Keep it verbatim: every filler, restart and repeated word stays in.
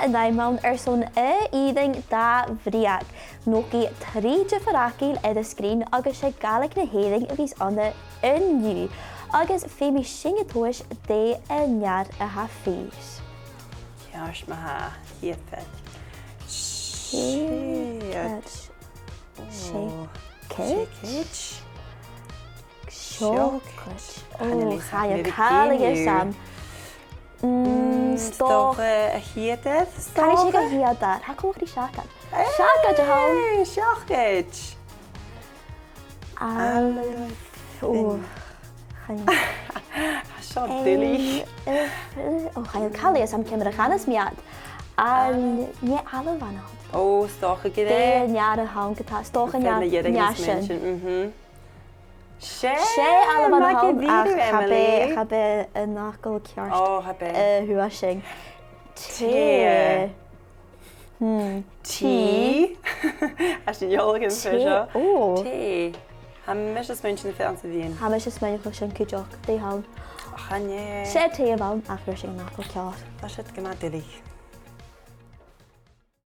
An t-àm ann airson aon fhìrinn dà bhreug. Nochdaidh trì diofar fhàgail air an sgrìn agus 's e Gàidhlig na h-Èireann a bhios ann an-diugh. Agus feumaidh sinn a' tomhas dè an fhear a tha fìor. Ceart ma-thà, a' chiad fhear. Siud. Siud. Seo. Ò. Seo. Seo. Seo. Ò, chan eil càil a dh'fhios agam. Mm, 's dòcha a' chiad fhear, 's dòcha. Chan eil seo a' chiad fhear, tha coltach ri seacaid. Seacaid a th' ann. Seacaid. Ailbhean. Ò, chan eil. Tha seo duilich. Ò, chan eil càil a dh'fhios agam ciamar a chanas mi iad. An, nì ailbhean a th' ann. Ò, 's dòcha gur e. Dè an fhear a th' ann, ge-tà, 's dòcha an fhear sin. Mhm. 'S e, 's e ailbhean a th' ann, ach cha b' e, cha b' e an fhacal ceart. Ò, cha b' e. A fhuair sinn. Tè. Hmm. Tì. Tha sinn eòlach air an fhear seo. Tè. Ò. Tè. Tha mise a' smaointinn am fear anns a' bhliadhna. Tha mise a' smaoineachadh sin cuideachd. Dè th' ann? Chan e. 'S e tè a bh' ann, ach fhuair sinn an fhacal ceàrr. Tha siud gu math duilich.